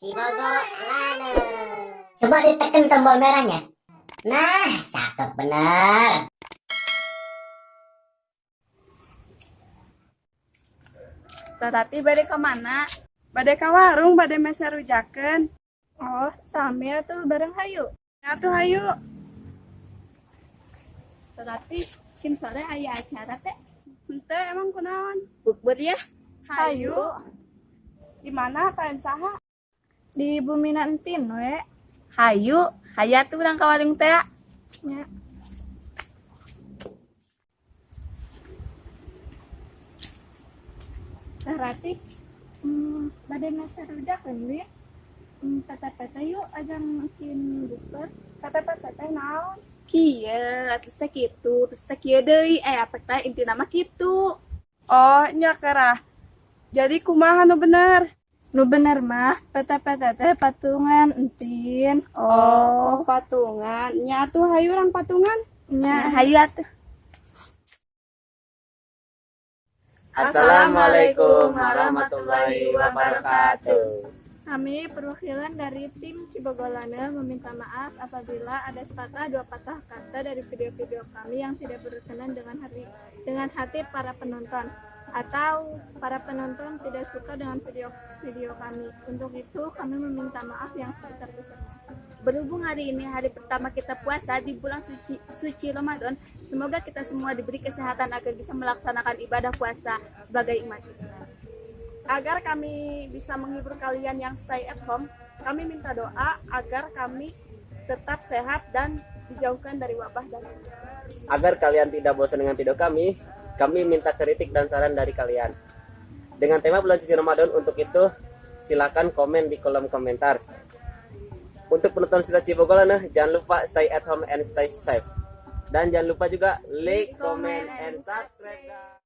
Cibogolane. Coba ditekan tombol merahnya. Nah, cakep bener. Tetapi bade kemana? Bade ka warung, bade meser rujakeun. Oh, sami atuh bareng, hayu. Atuh hayu. Tetapi kin sore aya acara teh? Henteu, emang kunaon? Bukber ya? Hayu. Di mana taen saha? Di Bumi Entin we. Hayu, hayu atuh urang ka warung teh. Nya. Teh Ratih, bade meser rujakeun we. PTPT yuk ajang kin bukber. PTPT teh naon? Kieu, terus teh kitu, terus teh kieu deui, apa teh intina mah kitu. Oh, nya kerah. Jadi kumaha nu bener? Nu bener mah PTPT teh patungan, Entin. Oh, patungan. Nya atuh hayu urang patungan. Nya, hayu atuh. Assalamualaikum warahmatullahi wabarakatuh. Kami perwakilan dari tim Cibogolane meminta maaf apabila ada sepatah dua patah kata dari video-video kami yang tidak berkenan dengan hati para penonton atau para penonton tidak suka dengan video-video kami. Untuk itu kami meminta maaf yang sebesar-besarnya. Berhubung hari ini hari pertama kita puasa di bulan suci, suci Ramadan, semoga kita semua diberi kesehatan agar bisa melaksanakan ibadah puasa sebagai umat Islam. Agar kami bisa menghibur kalian yang stay at home, kami minta doa agar kami tetap sehat dan dijauhkan dari wabah dan Agar kalian tidak bosan dengan video kami, kami minta kritik dan saran dari kalian. Dengan tema bulan suci Ramadan, untuk itu silakan komen di kolom komentar. Untuk penonton setia Cibogolane, jangan lupa stay at home and stay safe. Dan jangan lupa juga like, comment, and subscribe, guys.